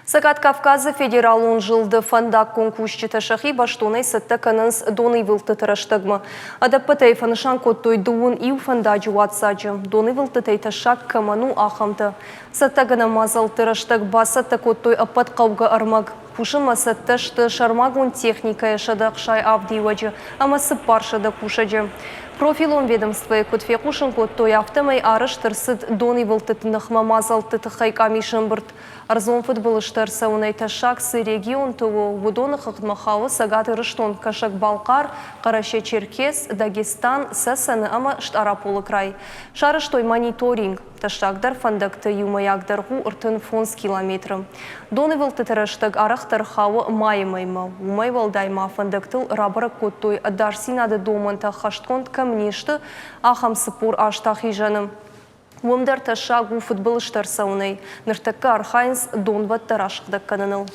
Цӕгат Кавказы федералон зылды фӕндаггон кусджытӕ сӕхи бӕстонӕй цӕттӕ кӕнынц донивылдтыты рӕстӕгмӕ. Ӕдӕппӕтӕй фӕнысан кодтой дыууын иу фӕндаджы уадздзаджы, донивылдтытӕй тӕссаг кӕмӕн у, ахӕмтӕ. Цӕттӕгӕнӕн мадзӕлтты рӕстӕг бацӕттӕ кодтой ӕппӕт хъӕугӕ ӕрмӕг. Кусынмӕ цӕттӕ сты сӕрмагонд техникӕйы 167 иуӕджы ӕмӕ 400 кусӕджы. Профилон ведомствойы куыд фехъусын кодтой, афтӕмӕй арӕзт ӕрцыд донивылдтыты ныхмӕ мадзӕлтты тыххӕй къамисы ӕмбырд. Ӕрдзон фыдбылызтӕ ӕрцӕуынӕй тӕссаг цы регионты у, уыдоны хыгъдмӕ хауы Цӕгат Ирыстон, Кӕсӕг-Балхъар, Хъӕрӕсе-Черкес, Дагестан, Цӕцӕны ӕмӕ Стъараполы край. Сарӕзтой мониторинг. Тӕссагдӕр фӕндӕгты иумӕйаг дӕргъ у 35 километры. Донивылдтыты рӕстӕг арӕхдӕр хауы майы мӕймӕ. Уымӕй уӕлдай ма фӕндӕгтыл рабӕрӕг кодтой ӕдасдзинады домӕнтӕ ӕххӕстгонд кӕм не сты, ахӕм 48 ахизӕны. Уым дӕр тӕссаг у фыдбылызтӕ ӕрцӕуынӕй. Ныртӕккӕ архайынц донвӕдтӕ расыгъдӕг кӕныныл.